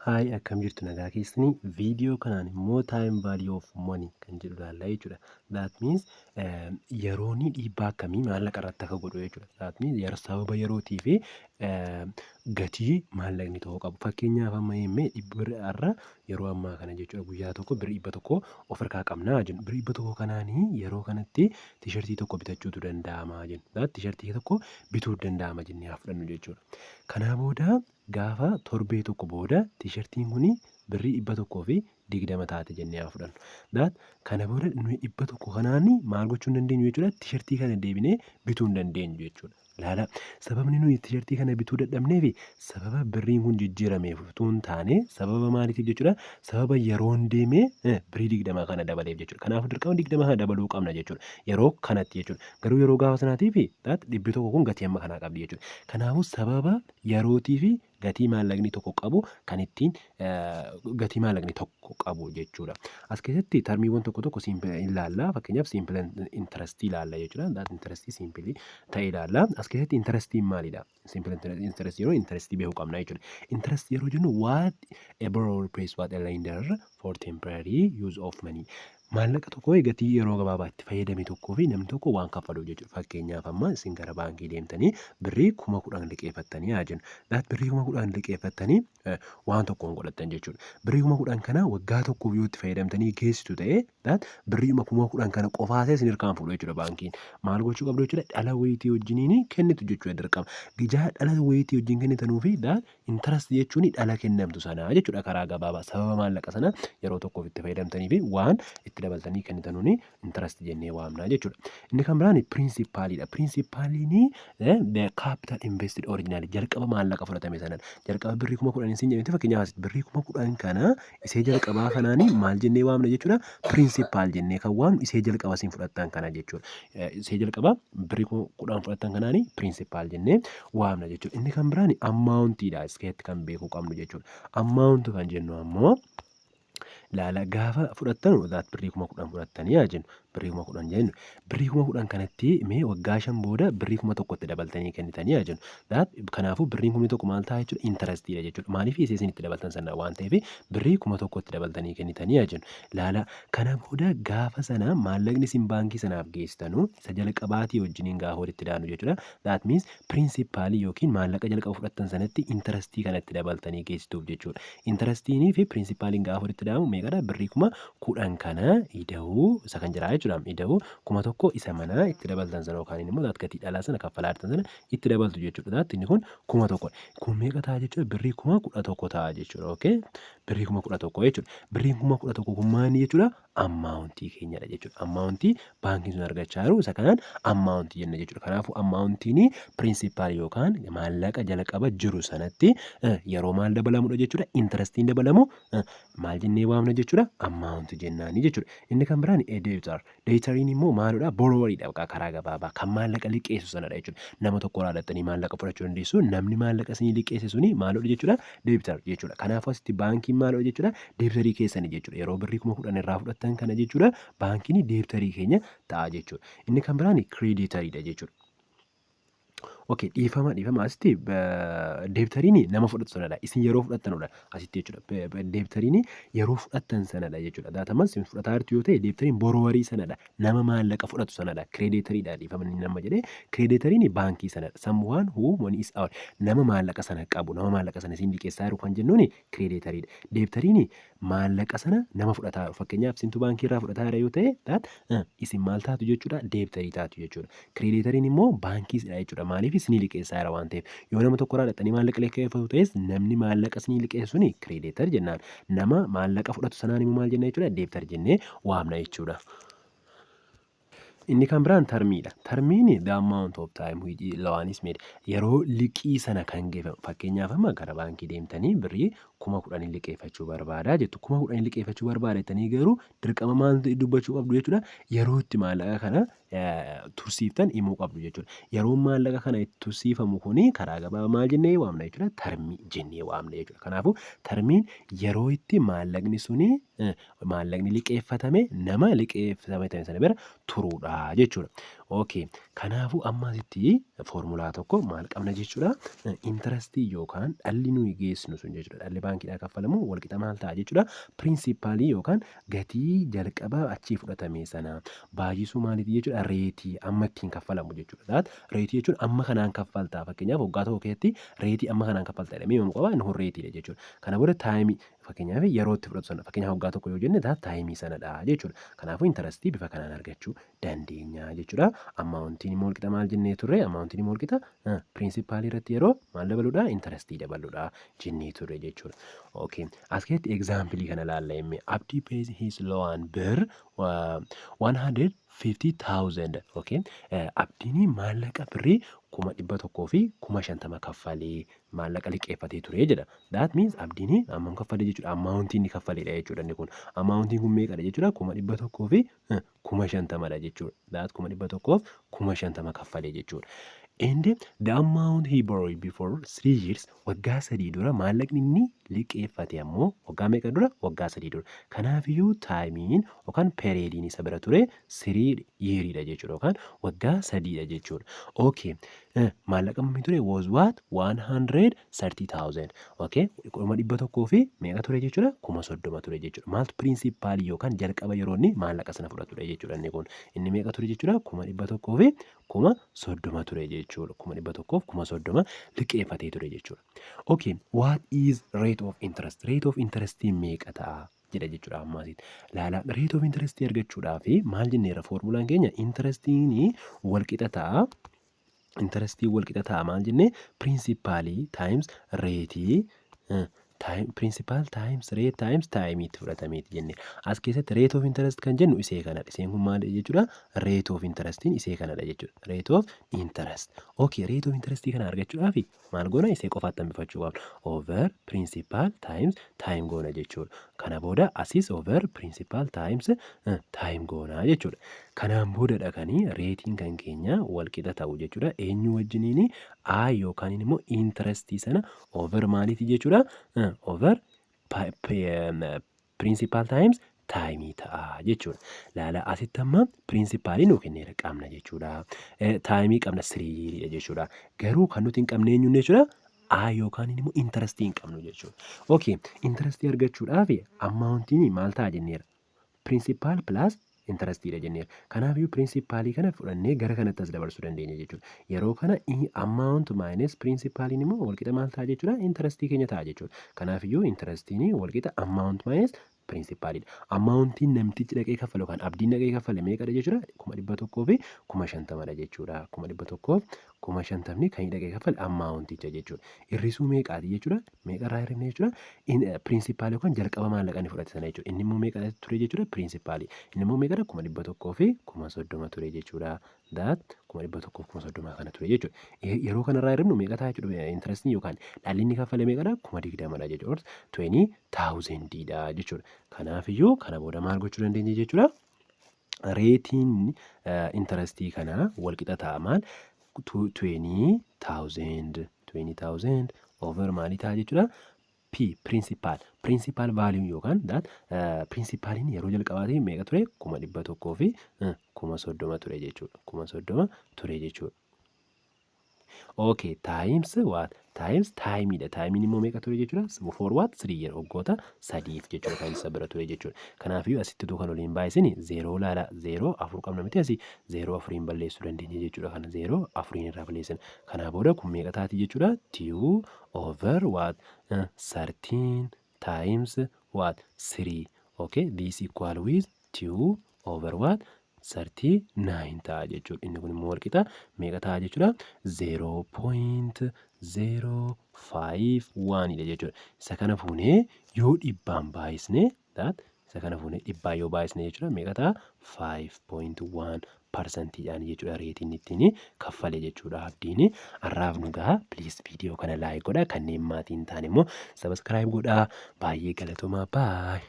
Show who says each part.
Speaker 1: Hi, akkam jirtu? Nagaa keessanii? Viidiyoo kanaan immoo time value of money kan jedhu ilaallaa jechuudha. That means yeroon dhiibbaa akkamii maallaqa irratti akka godhu jechuudha. That means yeroo sababa yerootii fi gatii maallaqni tokko qabu. Fakkeenyaaf, amma himee dhibba har'a yeroo ammaa kana jechuudha, guyyaa tokko birrii 100 of harkaa qabnaa jennu. Birrii 100 kanaanii yeroo kanatti T-shirtii tokko bitachuutu danda'ama jennu. T-shirtii tokko bituu danda'ama jennee haa fudhannu jechuudha. Kanaa booda gaafa torbee tokko booda T-shirtiin kuni birrii 120 taate jennee haa fudhannu. That kana booda nuyi 100 kanaan maal gochuu hin dandeenyu jechuudha? T-shirtii kana deebinee bituu hin dandeenyu jechuudha. Laala, sababni nuyi T-shirtii kana bituu dadhabneef sababa birriin kun jijjiirameef utuu hin taane, sababa maaliitiif jechuudha? Sababa yeroon deemee birrii 20 kana dabaleef jechuudha. Kanaafuu dirqama 20 kana dabaluu qabna jechuudha. Yeroo kanatti jechuudha. Garuu yeroo gaafa sanaatiif that 100 kun gatii amma kanaa qabdi jechuudha. Kanaafuu sababa yerootii fi gatii maallaqni tokko qabu kan ittiin gatii maallaqni tokko qabu jechuudha. As keessatti termiiwwan tokko tokko simple ilaalla. Fakkeenyaaf, simple interest ilaalla jechuudha. That interest simple ta'e ilaalla. As keessatti interestiin maalidha? Simple interest yeroo interest beekuu qabna jechuudha. Interest yeroo jennu, what a borrower pays what a lender for temporary use of money. Maallaqa tokko gatii yeroo gabaabaa itti fayyadame tokkoo fi namni tokko waan kaffalu jechuudha. Fakkeenyaaf, amma isin gara baankii deemtanii birrii 10,000 liqeeffattanii haa jennu. That birrii 10,000 liqeeffattanii waan tokkoon godhattan jechuudha. Birrii 10,000 kana waggaa tokkoof yoo itti fayyadamtanii geessitu ta'e, that birrii 10,000 kana qofaasee isin hirkaan fuudhu jechuudha baankiin. Maal gochuu qabdu jechuudha? Dhala wayitii wajjiniin kennitu jechuudha dirqama. Gijaa dhala wayitii wajjin kennitanuu fi that interest jechuun dhala kennamtu sanaa jechuudha karaa gabaabaa. Sababa maallaqa sana yeroo tokkoof itti fayyadamtanii fi waan itti dabaltanii kennitanuuni interest jennee waamna jechuudha. Inni kan biraan principaliidha. Principaliin the capital invested originally, jalqaba maallaqa fudhatame sanadha. Jalqaba birrii 10,000 isin jedhamte, fakkeenyaaf asitti birrii 10,000 kana isee jalqabaa kanaanii maal jennee waamna jechuudha? Principal jennee kan waamnu isee jalqaba isin fudhattan kana jechuudha. Isee jalqaba birrii 10,000 fudhattan kanaanii principal jennee waamna jechuudha. Inni kan biraan amountiidha. As keessatti kan beekuu qabnu jechuudha. Amount kan jennu ammoo, laala, gaafa fudhattanu that birrii 10,000 fudhattanii haa jennu. Birrii 10,000 jennu. Birrii 10,000 kanatti mee waggaa 5 booda birrii 1,000tti dabaltanii kennitanii haa jennu. That kanaafuu birriin 1,000 maal ta'a jechuudha? Interestiidha jechuudha. Maaliif? Isee isin itti dabaltan sana waan ta'eef birrii 1,000tti dabaltanii kennitanii haa jennu. Laala, kana booda gaafa sana maallaqni isin baankii sanaaf geessitanu isa jalqabaatii wajjiniin gaafa walitti daanu jechuudha. That means principalii yookiin maallaqa jalqaba fudhattan sanatti interestii kanatti dabaltanii geessituuf jechuudha. Interestiinii fi principaliin gaafa walitti daamu meeqadha? Birrii 10,000 kana ida'uu isa kan jira jechuudha. Ida'uu 1,000 isa manaa itti dabaltan sana yookaan immoo gatii dhalaa sana kaffalaa jirtan sana itti dabaltu jechuudha. That inni kun 1,000. Kun meeqa ta'a jechuudha? Birrii 11,000 ta'a jechuudha. Okay? Birrii 11,000 jechuudha. Birriin 11,000 kun maali jechuudha? Amountii keenyadha jechuudha. Amountii baankiin sun argachaa jiru isa kanaan amountii jenna jechuudha. Kanaafuu amountiin principal yookaan maallaqa jalqaba jiru sanatti yeroo maal dabalamudha jechuudha? Interestiin dabalamu maal jennee waamna jechuudha? Amountii jennaani jechuudha. Inni kan biraan debtor. Debtoriin immoo maalidha? Borroweriidha karaa gabaabaa, kan maallaqa liqeessu sanadha jechuudha. Nama tokko irraa dhattanii maallaqa fudhachuu dandeessu. Namni maallaqa isinii liqeesse suni maalidha jechuudha? Debtor jechuudha. Kanaafuu asitti baankiin maalidha jechuudha? Debtorii keessani jechuudha. Yeroo birrii 10,000 irraa fudhattan kana jechuudha, baankiin debtorii keenya ta'a jechuudha. Inni kan biraan creditoriidha jechuudha. Okay, dhiifama, dhiifama, asitti debtoriin nama fudhatu sanadha. Isin yeroo fudhattanudha asitti jechuudha. Debtoriin yeroo fudhattan sanadha jechuudha. Daatamas isin fudhataa jirtu yoo ta'e, debtoriin borrowerii sanadha. Nama maallaqa fudhatu sanadha. Creditoriidha, dhiifama, inni nama jedhee creditoriin baankii sanadha. Someone who money is our, nama maallaqa sana qabu, nama maallaqa sana isin liqeessaa jiru kan jennuuni creditoriidha. Debtoriin maallaqa sana nama fudhataa jiru. Fakkeenyaaf, isintu baankii irraa fudhataa jira yoo ta'e, that isin maal taatu jechuudha? Debtorii taatu jechuudha. Creditoriin immoo baankiisidha jechuudha. Maaliif? Isinii liqeessaa jira waan ta'eef. Yoo nama tokko irraa dhaqxanii maallaqa liqeeffatu ta'es, namni maallaqa isinii liqeessu suni creditor jennaan. Nama maallaqa fudhatu sanaan immoo maal jenna jechuudha? Debtor jennee waamna jechuudha. Inni kan biraan termiidha. Termiin the amount of time which loan is made, yeroo liqii sana kan geeffamu. Fakkeenyaaf, amma gara baankii deemtanii birrii 10,000 liqeeffachuu barbaadaa jettu. 10,000 liqeeffachuu barbaada jettanii garuu dirqama maal dubbachuu qabdu jechuudha? Yeroo itti maallaqa kana tursiiftan himuu qabdu jechuudha. Yeroon maallaqa kana itti tursiifamu kuni karaa gabaabaa maal jennee waamna jechuudha? Termii jennee waamna jechuudha. Kanaafuu termiin yeroo itti maallaqni suni, maallaqni liqeeffatame nama liqeeffatame sana bira turuudha jechuudha. Okay. Kanaafuu amma asitti Foormulaa tokko maal qabna jechuudha? Interestii yookaan dhalli nuyi geessinu sun jechuudha. Dhalli baankiidhaa kaffalamu walqixa maal ta'a jechuudha? Principalii yookaan gatii jalqabaa achii fudhatame sana baay'isuu maaliiti jechuudha? Rateii amma ittiin kaffalamu jechuudha. Rateii jechuun amma kanaan kaffaltaa, fakkeenyaaf waggaa tokko keessatti rateii amma kanaan kaffalta jedhamee himamu qaba, inni kun rateiidha jechuudha. Kana booda timeii, fakkeenyaaf yeroo itti fudhatu sana, fakkeenyaaf waggaa tokko yoo jenne, timeii sanadha jechuudha. Kanaafuu interestii bifa kanaan argachuu dandeenya jechuudha. Amountiin immoo walqixa maal jennee turre? Amountiin immoo walqixa principalii irratti yeroo maal dabaluudha? Interestii dabaluudha jennee turre jechuudha. Okay. As keessatti exampleii kana ilaalla himee. Abdii pays his loan birr 150,000. Okay. Abdiin maallaqa birrii 150,000 kaffalee maallaqa liqeeffatee ture jedha. That means Abdiin hammam kaffalee jechuudha? Amountiin inni kaffaledha jechuudha inni kun. Amountiin kun meeqadha jechuudha? 150,000dha jechuudha. That 150,000 kaffalee jechuudha. And the amount he borrowed before 3 years, waggaa 3 dura maallaqni inni liqeeffate ammoo waggaa meeqa dura? Waggaa 3 dura. Kanaafiyyuu timeiin yookaan periodiin isa bira ture 3 yeariidha jechuudha yookaan waggaa 3dha jechuudha. Okay. Maallaqa hammamii ture? Was what? 130,000. Okay. 100,000 fi meeqa ture jechuudha? 30,000 ture jechuudha. Maaltu principalii yookaan jalqaba yeroo inni maallaqa sana fudhatudha jechuudha inni kun. Inni meeqa ture jechuudha? 130,000 ture jechuudha. 130,000 liqeeffatee ture jechuudha. Okay, what is rate of interest? Rate of interest meeqa ta'a jedha jechuudha amma asitti. Laala, rate of interest argachuudhaaf maal jenneera? Foormulaan keenya interestiin walqixa ta'a. Interestii walqixa ta'a maal jennee? Principalii times rateii, principal times rate times timeiitti fudhatameeti jenne. As keessatti rate of interest kan jennu isee kanadha. Iseen kun maali jechuudha? Rate of interestiin isee kanadha jechuudha. Rate of interest. Okay, rate of interestii kana argachuudhaaf maal goona? Isee qofaatti hambifachuu qabna. Over principal times time goona jechuudha. Kana booda asis over principal times time goona jechuudha. Kanaan boodadha kanii rateiin kan keenya walqixa ta'u jechuudha. Eenyu wajjiniini? I yookaan immoo interestii sana over maaliiti jechuudha? Over principal times timeii ta'a jechuudha. Laala, asitti amma principalii nuu kenneera, qabna jechuudha. Timeii qabna, 3dha jechuudha. Garuu kan nuti hin qabne eenyuun jechuudha? I yookaan immoo interestii hin qabnu jechuudha. Okay, interestii argachuudhaaf amountiin maal ta'a jenneera? Principal plus interestiidha jenneera. Kanaafiyyuu principalii kana fudhannee gara kanatti as dabarsuu dandeenya jechuudha. Yeroo kana amount minus principaliin immoo walqixa maal ta'a jechuudha? Interestii keenya ta'a jechuudha. Kanaafiyyuu interestiin walqixa amount minus principaliidha. Amountiin namtichi dhaqee kaffalu yookaan Abdiin dhaqee kaffale meeqadha jechuudha? 150,000dha jechuudha. 150,000 kan inni dhaqee kaffale amounticha jechuudha. Hir'isuu meeqaati jechuudha? Meeqarraa hir'ifne jechuudha? Principalii yookaan jalqaba maallaqa inni fudhate sana jechuudha. Inni immoo meeqa ture jechuudha? Principalii. Inni immoo meeqadha? 130,000 ture jechuudha. That 130,000 kana ture jechuudha. Yeroo kanarraa hir'ifnu meeqa ta'a jechuudha? Interestiin yookaan dhalli inni kaffale meeqadha? 20,000dha jechuudha. 20,000dha jechuudha. Kanaafiyyuu kana booda maal gochuu dandeenya jechuudha? Rateiin interestii kanaa walqixa ta'a maal? 20,000 over maalii ta'a jechuudha? P principal value yookaan that principaliin yeroo jalqabaatii meeqa ture? 130,000 ture jechuudha. 30,000 ture jechuudha. Okay, times what? Times timeiidha. Timeiin immoo meeqa ture jechuudha? For what? 3 year, waggoota 3f jechuudha kan isa bira ture jechuudha. Kanaafiyyuu asitti utuu kan waliin baay'isini zeeroo laala, zeeroo afur qabna miti, asii zeeroo afuriin balleessuu dandeenya jechuudha. Kana zeeroo afuriin irraa balleessina. Kanaa booda kun meeqa taati jechuudha? Two over what? 13 times what? Three. Okay, this equal with two over what? 39 ta'a jechuudha. Inni kun immoo walqixa meeqa ta'a jechuudha? 0.051dha jechuudha. Isa kana fuunee yoo dhibbaan baay'isne, isa kana fuunee dhibbaan yoo baay'isne jechuudha, meeqa ta'a? 5.1 percentiidhaan jechuudha rateiin ittiin kaffale jechuudha Abdiin. Har'aaf nu gahaa. Please, viidiyoo kana like godhaa. Kanneen maatii hin taane immoo subscribe godhaa. Baay'ee galatoomaa, baay'ee.